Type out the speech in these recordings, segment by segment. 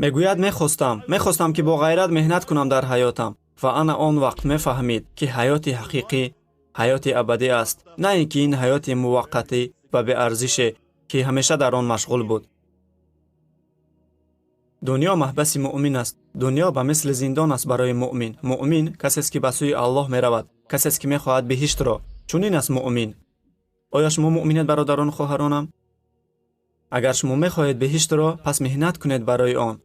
Мегӯяд, мехостам, ки бо ғайрат меҳнат кунам дар ҳаётам. Ва ана он вақт мефаҳмид, ки ҳаёти ҳақиқӣ ҳаёти абадӣ аст, на ин ки ин ҳаёти муваққатӣ ва беарзише, ки ҳамеша дар он машғул буд. Дунё маҳбаси муъмин аст. Дунё ба мисли зиндон аст барои муъмин. Муъмин касест, ки ба сӯи Аллоҳ меравад, касест, ки мехоҳад биҳиштро. Чунин аст муъмин. Оё шумо муъминед, бародарону хоҳаронам? Агар шумо мехоҳед биҳиштро, пас меҳнат кунед барои он.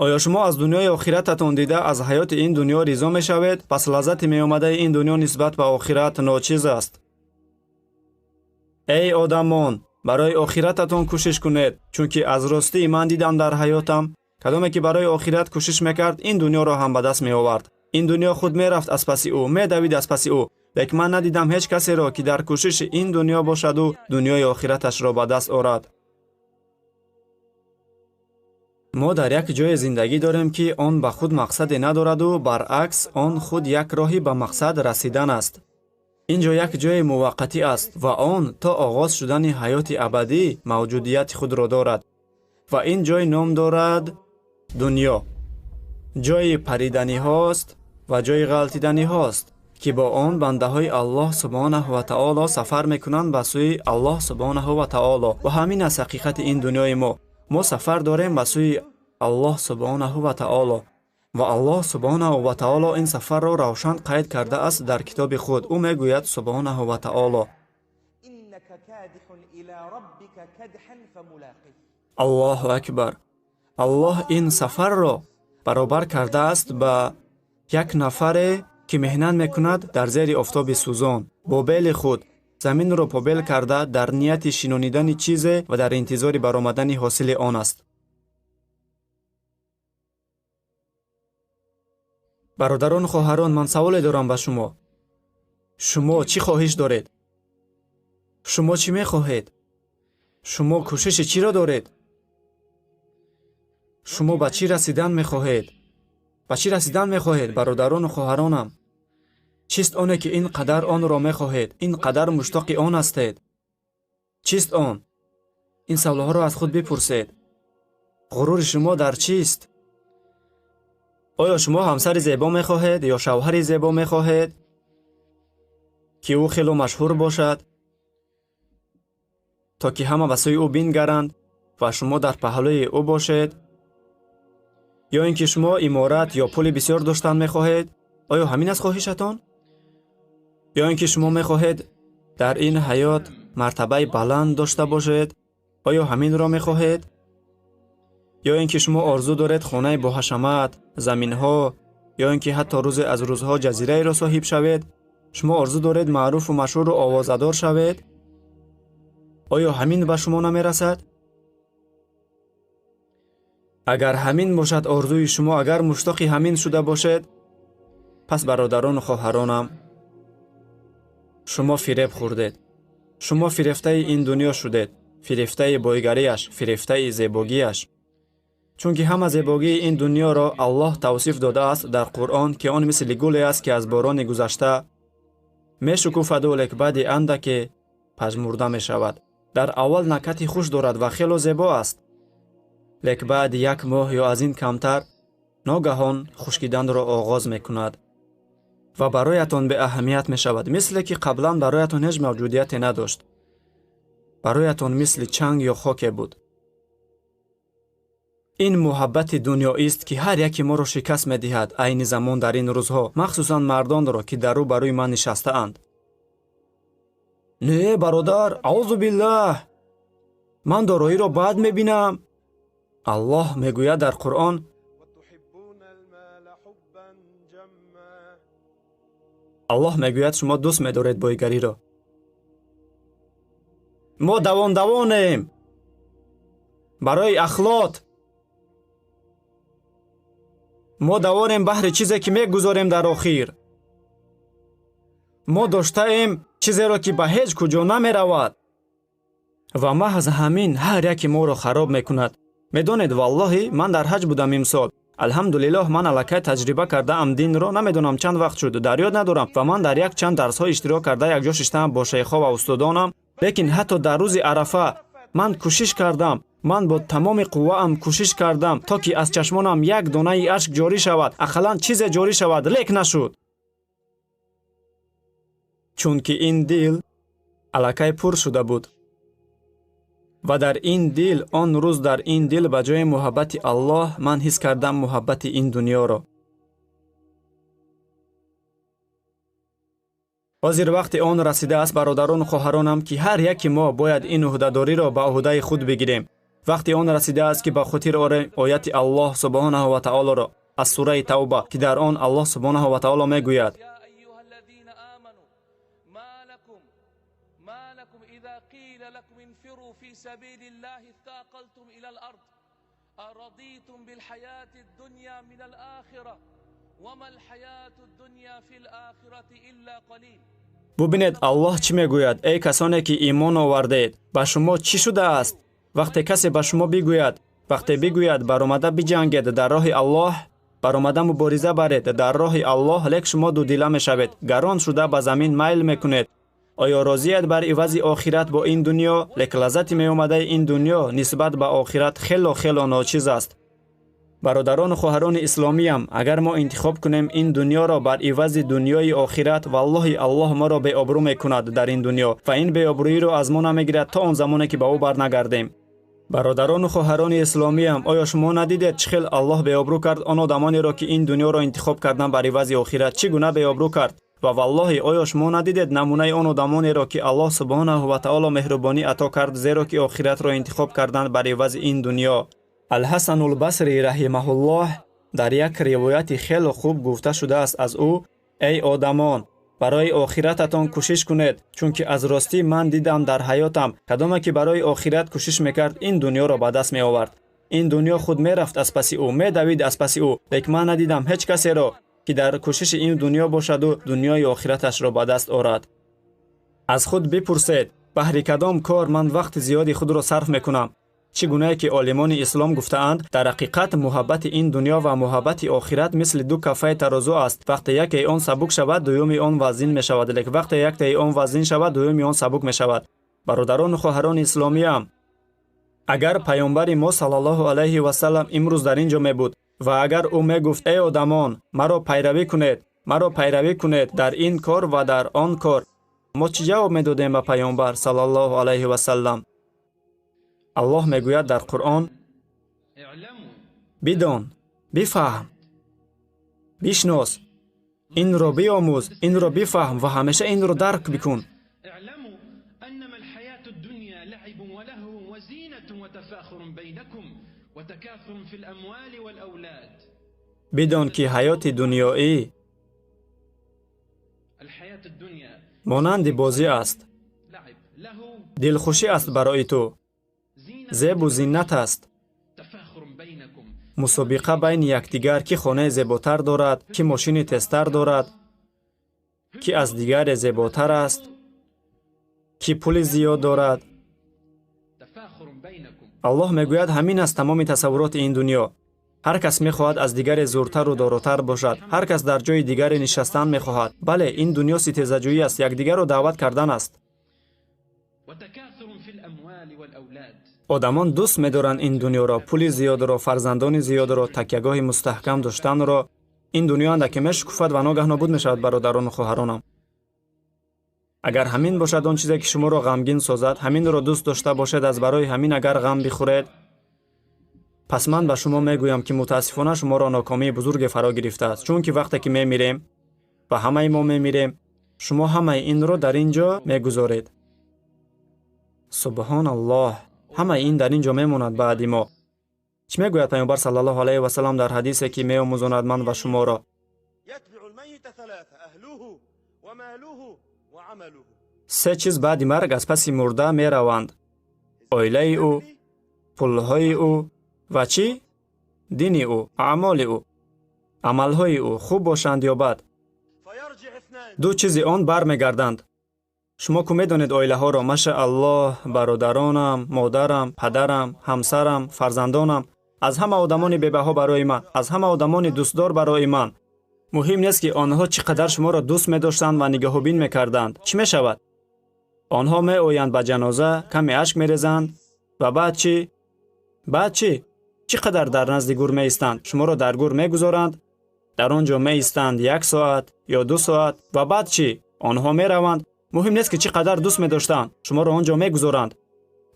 Оё шумо аз дунёи охирататон дида аз ҳаёти ин дунё ризо мешавед? Пас лаззати меомадаи ин дунё нисбат ба охират ночиз аст. Эй одамон, барои охирататон кӯшиш кунед, чунки аз ростии ман дидам дар ҳаётам, кадоме ки барои охират кӯшиш мекард, ин дунёро ҳам ба даст меовард. Ин дунё худ мерафт аз паси ӯ, медавид аз паси ӯ. Лек ман надидам ҳеҷ касеро, ки дар кӯшиши ин дунё бошаду дунёи охираташро ба даст орад. Мо дар як ҷое зиндагӣ дорем, ки он ба худ мақсаде надораду, баръакс, он худ як роҳи ба мақсад расидан аст. Ин ҷо як ҷои муваққатӣ аст ва он то оғоз шудани ҳаёти абадӣ мавҷудияти худро дорад. Ва ин ҷой ном дорад дунё. Ҷои париданиҳост ва ҷои ғалтиданиҳост, ки бо он бандаҳои Аллоҳ субҳонаҳу ва таоло сафар мекунанд ба сӯи Аллоҳ субҳонаҳу ва таоло. Ва ҳамин аст ҳақиқати ин дунёи мо. Мо сафар дорем ба сӯи Аллоҳ субҳонаҳу ва таоло. Ва Аллоҳ субҳонаҳу ва таоло ин сафарро равшан қайд кардааст дар китоби худ. Ӯ мегӯяд субҳонаҳу ва таоло: Аллоҳу акбар. Аллоҳ ин сафарро баробар кардааст ба як нафаре, ки меҳнат мекунад дар зери офтоби сӯзон, бо бели худ заминро побел карда дар нияти шинонидани чизе ва дар интизори баромадани ҳосили он аст. Бародарону хоҳарон, ман саволе дорам ба шумо. Шумо чӣ хоҳиш доред? Шумо чӣ мехоҳед? Шумо кӯшиши чиро доред? Шумо ба чӣ расидан мехоҳед? Ба чӣ расидан мехоҳед, бародарону хоҳаронам? Чист оне, ки ин қадар онро мехоҳед, ин қадар муштоқи он ҳастед? Чист он? Ин саволҳоро аз худ бипурсед. Ғурури шумо дар чист? Оё шумо ҳамсари зебо мехоҳед ё шавҳари зебо мехоҳед, ки ӯ хело машҳур бошад, то ки ҳама ба сӯи ӯ бингаранд ва шумо дар паҳлӯи ӯ бошед? Ё ин ки шумо иморат ё пули бисёр доштан мехоҳед? Оё ҳамин аст хоҳишатон? Ё ин ки шумо мехоҳед дар ин ҳаёт мартабаи баланд дошта бошед? Оё ҳаминро мехоҳед? Ё ин ки шумо орзу доред хонаи боҳашамат, заминҳо, ё ин ки ҳатто рӯзе аз рӯзҳо ҷазираеро соҳиб шавед? Шумо орзу доред маъруфу машҳуру овозадор шавед? Оё ҳамин ба шумо намерасад? Агар ҳамин бошад орзуи шумо, агар муштоқи ҳамин шуда бошед, пас бародарону хоҳаронам, шумо фиреб хӯрдед. Шумо фирефтаи ин дунё шудед, фирефтаи бойгариаш, фирефтаи зебогиаш. Чунки ҳама зебогии ин дунёро Аллоҳ тавсиф додааст дар Қуръон, ки он мисли гуле аст, ки аз борони гузашта мешукуфаду, лек баъди андаке пажмурда мешавад. Дар аввал накати хуш дорад ва хело зебо аст, лек баъди як моҳ ё аз ин камтар ногаҳон хушкиданро оғоз мекунад ва бароятон беаҳамият мешавад, мисле ки қаблан бароятон ҳеҷ мавҷудияте надошт. Бароятон мисли чанг ё хоке буд. Ин муҳаббати дунёист, ки ҳар яке моро шикаст медиҳад айни замон дар ин рӯзҳо, махсусан мардонро, ки дар рӯ ба рӯи ман нишастаанд. Не, бародар, аузу биллаҳ, ман дороиро бад мебинам. Аллоҳ мегӯяд дар Қуръон: Аллоҳ мегӯяд, шумо дӯст медоред бойгариро. Мо давон-давонем барои ахлот. Мо давонем баҳри чизе, ки мегузорем дар охир. Мо доштаем чизеро, ки ба ҳеҷ куҷо намеравад. Ва маҳз ҳамин ҳар яке моро хароб мекунад. Медонед, валлоҳи, ман дар ҳаҷ будам имсол. Алҳамдулиллоҳ, ман аллакай таҷриба кардаам динро, намедонам чанд вақт шуд, дар ёд надорам, ва ман дар як чанд дарсҳо иштирок карда якҷо шиштаам бо шейхҳо ва устодонам. Лекин ҳатто дар рӯзи Арафа ман кӯшиш кардам, Ман бо тамоми қувваам кӯшиш кардам, то ки аз чашмонам як донаи ашк ҷорӣ шавад, ақаллан чизе ҷорӣ шавад, лек нашуд, чунки ин дил аллакай пур шуда буд. Ва дар ин дил, он рӯз дар ин дил ба ҷои муҳаббати Аллоҳ ман ҳис кардам муҳаббати ин дунёро. Ҳозир вақти он расидааст, бародарону хоҳаронам, ки ҳар яки мо бояд ин ӯҳдадориро ба ӯҳдаи худ бигирем. Вақти он расидааст, ки ба хотир орем ояти Аллоҳ субҳонаҳу ва таолоро аз сураи Тавба, ки дар он Аллоҳ субҳонаҳу ва таоло мегӯяд: Бубинед, Аллоҳ чӣ мегӯяд: эй касоне ки имон овардед, ба шумо чӣ шудааст? Вақте касе ба шумо бигӯяд, вақте бигӯяд баромада биҷангед дар роҳи Аллоҳ, баромада мубориза баред дар роҳи Аллоҳ, лек шумо дудила мешавед, гарон шуда ба замин майл мекунед. Оё розиед бар ивази охират бо ин дунё? Лек лаззати меомадаи ин дунё нисбат ба охират хело хело ночиз аст. Бародарону хоҳарони исломиям, агар мо интихоб кунем ин дунёро бар ивази дунёи охират, валлоҳи Аллоҳ моро беобрӯ мекунад дар ин дунё ва ин беобрӯиро аз мо намегирад то он замоне ки ба ӯ барнагардем. Бародарону хоҳарони исломиям, оё шумо надидед чӣ хел Аллоҳ беобрӯ кард он одамонеро, ки ин дунёро интихоб карданд бар ивази охират? Чӣ гуна беобрӯ кард? Ва валлоҳи, оё шумо надидед намунаи он одамонеро, ки Аллоҳ субҳонаҳу ва таоло меҳрубонӣ ато кард, зеро ки охиратро интихоб карданд бар ивази ин дунё? Алҳасанулбасри раҳимаҳуллоҳ дар як ривояти хело хуб гуфта шудааст аз ӯ: эй одамон, барои охирататон кӯшиш кунед, чунки аз ростӣ ман дидам дар ҳаётам, кадоме ки барои охират кӯшиш мекард, ин дунёро ба даст меовард. Ин дунё худ мерафт аз паси ӯ, медавид аз паси ӯ, лек ман надидам ҳеҷ касеро, ки дар кӯшиши ин дунё бошаду дунёи охираташро ба даст орад. Аз худ бипурсед, баҳри кадом кор ман вақти зиёди худро сарф мекунам? Чӣ гунае ки олимони ислом гуфтаанд, дар ҳақиқат муҳаббати ин дунё ва муҳаббати охират мисли ду кафаи тарозу аст. Вақте якеи он сабук шавад, дуюми он вазнин мешавад, лек вақте яктаи он вазнин шавад, дуюми он сабук мешавад. Бародарону хоҳарони исломиям, агар паёмбари мо саллаллоҳу алайҳи васаллам имрӯз дар ин ҷо мебуд ва агар ӯ мегуфт: эй одамон, маро пайравӣ кунед, маро пайравӣ кунед дар ин кор ва дар он кор, мо чӣ ҷавоб медодем ба паёмбар саллаллоҳу алайҳи васаллам? Аллоҳ мегӯяд дар Қуръон: бидон, бифаҳм, бишнос, инро биомӯз, инро бифаҳм ва ҳамеша инро дарк бикун. Бидон ки ҳаёти дунёӣ монанди бозӣ аст, дилхушӣ аст барои ту, зебу зиннат аст, мусобиқа байни якдигар, ки хонаи зеботар дорад, ки мошини тезтар дорад, ки аз дигаре зеботар аст, ки пули зиёд дорад. Аллоҳ мегӯяд, ҳамин аст тамоми тасаввуроти ин дунё. Ҳар кас мехоҳад аз дигаре зуртару доротар бошад, ҳар кас дар ҷои дигаре нишастан мехоҳад. Бале, ин дунё ситезаҷӯӣ аст, якдигарро даъват кардан аст. Одамон дӯст медоранд ин дунёро, пули зиёдро, фарзандони зиёдро, такягоҳи мустаҳкам доштанро. Ин дунё андаке мешукуфад ва ногаҳ нобуд мешавад, бародарону хоҳаронам. Агар ҳамин бошад он чизе, ки шуморо ғамгин созад, ҳаминро дӯст дошта бошед, аз барои ҳамин агар ғам бихӯред, пас ман ба шумо мегӯям, ки мутаассифона шуморо нокомии бузурге фаро гирифтааст, чунки вақте ки мемирем ва ҳамаи мо мемирем, шумо ҳамаи инро дар ин ҷо мегузоред. Субҳоналлоҳ, ҳамаи ин дар ин ҷо мемонад баъди мо. Чӣ мегӯяд паёмбар саллаллоҳу алайҳи васаллам дар ҳадисе, ки меомӯзонад ман ва шуморо? Се чиз баъди марг аз паси мурда мераванд: оилаи ӯ, пулҳои ӯ ва чӣ? Дини ӯ, аъмоли ӯ. Амалҳои ӯ хуб бошанд ё бад. Ду чизи он бармегарданд. Шумо ку медонед оилаҳоро, машааллоҳ, бародаронам, модарам, падарам, ҳамсарам, фарзандонам, аз ҳама одамони бебаҳо барои ман, аз ҳама одамони дӯстдор барои ман. Муҳим нест, ки онҳо чӣ қадар шуморо дӯст медоштанд ва нигаҳубин мекарданд. Чӣ мешавад? Онҳо меоянд ба ҷаноза, каме ашк мерезанд ва баъд чӣ? Баъд чӣ? Чӣ қадар дар назди гур меистанд? Шуморо дар гур мегузоранд, дар он ҷо меистанд 1 соат ё 2 соат ва баъд чӣ? Онҳо мераванд. Муҳим нест, ки чӣ қадар дӯст медоштанд, шуморо он ҷо мегузоранд.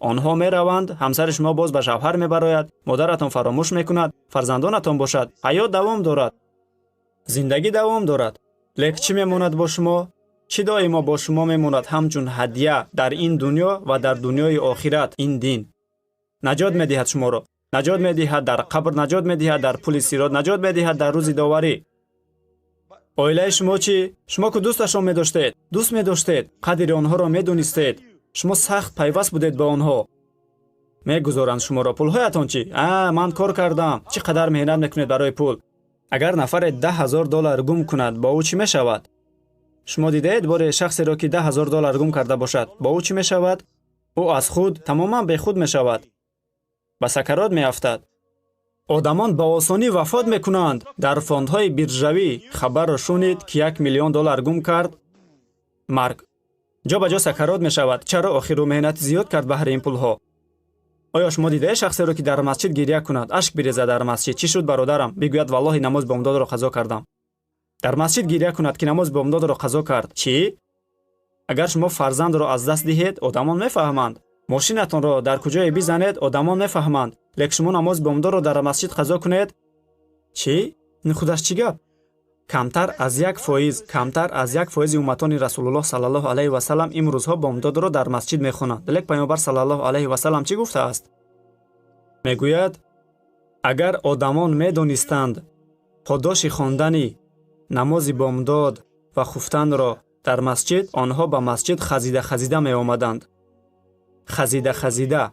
Онҳо мераванд, ҳамсари шумо боз ба шавҳар мебарояд, модаратон фаромӯш мекунад, фарзандонатон бошад. Ҳаёт давом дорад, зиндагӣ давом дорад. Лек чӣ мемонад бо шумо? Чӣ доимо бо шумо мемонад ҳамчун ҳадя дар ин дунё ва дар дунёи охират? Ин дин наҷот медиҳад шуморо, наҷот медиҳад дар қабр, наҷот медиҳад дар пули сирот, наҷот медиҳад дар рӯзи доварӣ. Оилаи шумо чӣ? Шумо ку дӯсташон медоштед, дӯст медоштед, қадри онҳоро медонистед, шумо сахт пайваст будед ба онҳо. Мегузоранд шуморо. Пулҳоятон чӣ? А, ман кор кардам. Чӣ қадар меҳнат мекунед барои пул. Агар нафаре 10 000 доллар гум кунад, бо ӯ чӣ мешавад? Шумо дидаед боре шахсеро, ки 10 000 доллар гум карда бошад? Бо ӯ чӣ мешавад? Ӯ аз худ тамоман бехуд мешавад, ба сакарот меафтад. Одамон ба осонӣ вафот мекунанд. Дар фондҳои биржавӣ хабарро шунид, ки 1 миллион доллар гум кард, марг, ҷо ба ҷо сакарот мешавад. Чаро? Охир ӯ меҳнати зиёд кард баҳри ин пулҳо. Оё шумо дидаед шахсеро, ки дар масҷид гирья кунад, ашк бирезад дар масҷид? Чӣ шуд, бародарам? Бигӯяд: валлоҳи, намоз бомдодро қазо кардам. Дар масҷид гирья кунад, ки намоз бомдодро қазо кард. Чӣ? Агар шумо фарзандро аз даст диҳед, одамон мефаҳманд. Мошинатонро дар куҷое бизанед, одамон мефаҳманд. Лек шумо намози бомдодро дар масҷид қазо кунед, чӣ? Ин худаш чӣ гап? Камтар аз 1%, камтар аз 1%-и умматони Расулуллоҳ саллаллоҳу алайҳи васалам имрӯзҳо бомдодро дар масҷид мехонанд. Лек Паёмбар саллаллоҳу алайҳи васалам чӣ гуфтааст? Мегӯяд: агар одамон медонистанд подоши хондани намози бомдод ва хуфтанро дар масҷид, онҳо ба масҷид хазида хазида меомаданд, хазида хазида.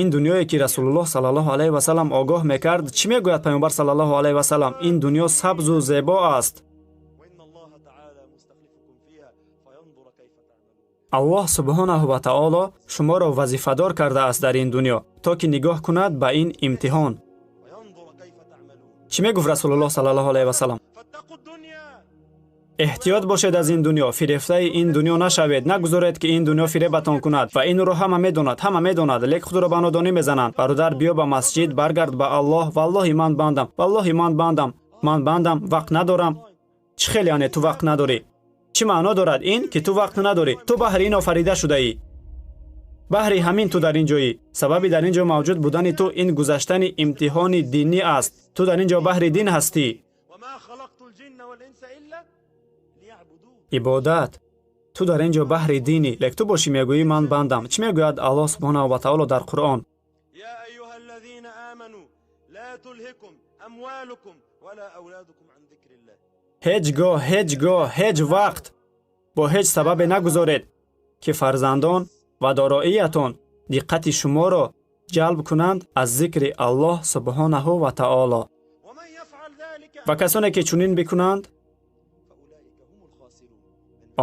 Ин дунёе, ки Расулуллоҳ саллаллоҳу алайҳи васалам огоҳ мекард, чӣ мегӯяд Паёмбар саллаллоҳу алайҳи васалам? Ин дунё сабзу зебо аст. وإن الله تعالى مستخلفكم فيها فينظر كيف تعملون. Аллоҳ субҳонаҳу ва таоло шуморо вазифадор кардааст дар ин дунё, то ки нигоҳ кунад ба ин имтиҳон. وينظر كيف تعملون. Чӣ мегуфт Расулуллоҳ саллаллоҳу алайҳи васалам? فاتقوا الدنيا. Эҳтиёт бошед аз ин дунё, фирефтаи ин дунё нашавед, нагузоред, ки ин дунё фиребатон кунад. Ва инро ҳама медонад, ҳама медонад, лек худро ба нодонӣ мезананд. Бародар, биё ба масҷид, баргард ба Аллоҳ. Валлоҳи, ман бандам, валлоҳи, ман бандам, ман бандам, вақт надорам. Чӣ хел яъне ту вақт надорӣ? Чӣ маъно дорад ин, ки ту вақт надорӣ? Ту баҳри ин офарида шудаӣ, баҳри ҳамин ту дар ин ҷоӣ. Сабаби дар ин ҷо мавҷуд будани ту ин гузаштани имтиҳони динӣ аст. Ту дар ин ҷо баҳри дин ҳастӣ. وما خلقت الجن والإنس إلا ليعبدون. Ибодат. Ту дар ин ҷо баҳри динӣ, лек ту бошӣ мегӯӣ: ман бандам. Чӣ мегӯяд Аллоҳ субҳонаҳу ва таоло дар Қуръон? يا أيها الذين آمنوا لا تلهكم أموالكم ولا أولادكم عن ذكر الله. Ҳеҷ гоҳ, ҳеҷ гоҳ, ҳеҷ вақт бо ҳеҷ сабабе нагузоред, ки фарзандон ва дороиятон диққати шуморо ҷалб кунанд аз зикри Аллоҳ субҳонаҳу ва таоло. ومن يفعل ذلك Ва касоне ки чунин бикунанд, فأولئك هم الخاسرون.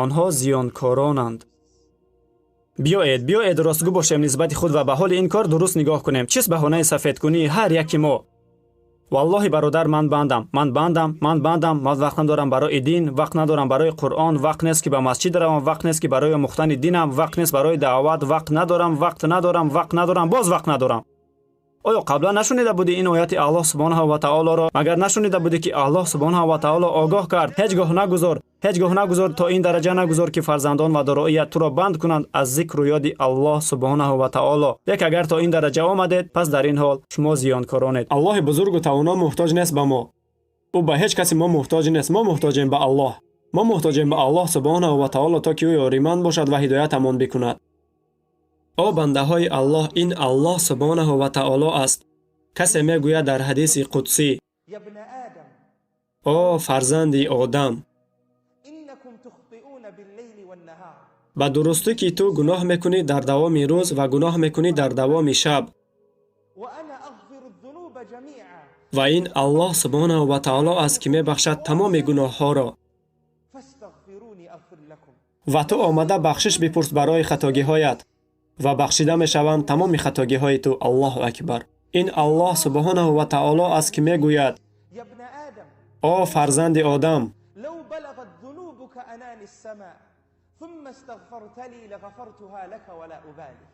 онҳо зиёнкоронанд. Биёед, биёед, ростгӯ бошем нисбати худ ва ба ҳоли ин кор дуруст нигоҳ кунем. Чист баҳонаи сафедкунии ҳар яки мо? Валлоҳи, бародар, ман бандам, ман бандам, ман бандам, ман вақт надорам барои дин, вақт надорам барои Қуръон, вақт нест, ки ба масҷид равам, вақт нест, ки барои омӯхтани динам, вақт нест барои даъват, вақт надорам, вақт надорам, вақт надорам, боз вақт надорам. Оё қаблан нашунида будӣ ин ояти Аллоҳ субҳонаҳу ва таолоро? Магар нашунида будӣ, ки Аллоҳ субҳонаҳу ва таоло огоҳ кард? Ҳеҷ гоҳ нагузор, ҳеҷ гоҳ нагузор, то ин дараҷа нагузор, ки фарзандон ва дороият туро банд кунанд аз зикру ёди Аллоҳ субҳонаҳу ва таоло. Лек агар то ин дараҷа омадед, пас дар ин ҳол шумо зиёнкоронед. Аллоҳи бузургу тавоно муҳтоҷ нест ба мо. Ӯ ба ҳеҷ каси мо муҳтоҷ нест. Мо муҳтоҷем ба Аллоҳ, мо муҳтоҷем ба Аллоҳ субҳонаҳу ва таоло, то ки ӯ ёриманд бошад ва ҳидоятамон бикунад. О бандаҳои Аллоҳ, ин Аллоҳ субҳонаҳу ва таоло аст, касе мегӯяд дар ҳадиси қудсӣ: يا ابن آدم، о фарзанди одам، إنكم تخطئون بالليل والنهار. Ба дурустӣ, ки ту гуноҳ мекунӣ дар давоми рӯз ва гуноҳ мекунӣ дар давоми шаб. وأنا أغفر الذنوب جميعا. Ва ин Аллоҳ субҳонаҳу ва таоло аст, ки мебахшад тамоми гуноҳҳоро. فاستغفروني أغفر لكم. Ва ту омада бахшиш бипурс барои хатогиҳоят ва бахшида мешаванд тамоми хатогиҳои ту. Аллоҳу акбар! Ин Аллоҳ субҳонаҳу ва таоло аст, ки мегӯяд: يا ابن آدم، о фарзанди одам، لو بلغت ذنوبك عنان السماء ثم استغفرت لي لغفرتها لك ولا أبالي.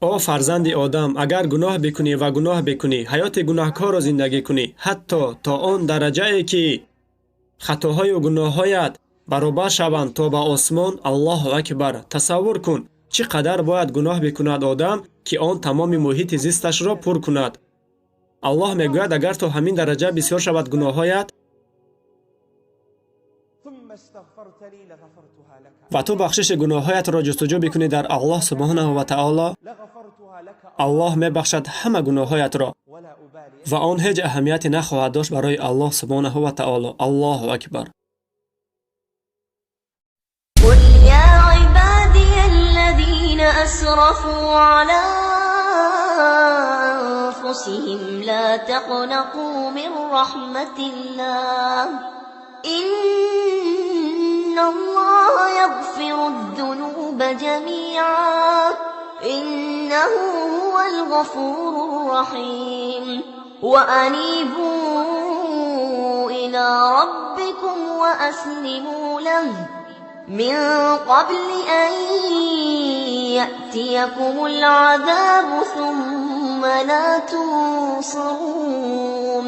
О фарзанди одам, агар гуноҳ бикунӣ ва гуноҳ бикунӣ, ҳаёти гуноҳкорро зиндагӣ кунӣ, ҳатто то он дараҷае ки хатоҳою гуноҳҳоят баробар шаванд то ба осмон, Аллоҳу акбар. Тасаввур кун, чӣ қадар бояд гуноҳ бикунад одам, ки он тамоми муҳити зисташро пур кунад. Аллоҳ мегӯяд, агар то ҳамин дараҷа бисёр шавад гуноҳҳоят ثم استغفرت لي لغفرتها لك ва ту бахшиши гуноҳҳоятро ҷустуҷӯ бикунӣ дар Аллоҳ субҳонаҳу ва таоло, لغفرتها لك Аллоҳ мебахшад ҳама гуноҳҳоятро ولا أبالي. ва он ҳеҷ аҳамияте нахоҳад дошт барои Аллоҳ субҳонаҳу ва таоло. Аллоҳу акбар. قل يا عبادي الذين أسرفوا على أنفسهم لا تقنطوا من رحمة الله إن الله يغفر الذنوب جميعا إنه هو الغفور الرحيم. وأنيبوا إلى ربكم وأسلموا له من قبل أن يأتيكم العذاب ثم لا تنصرون.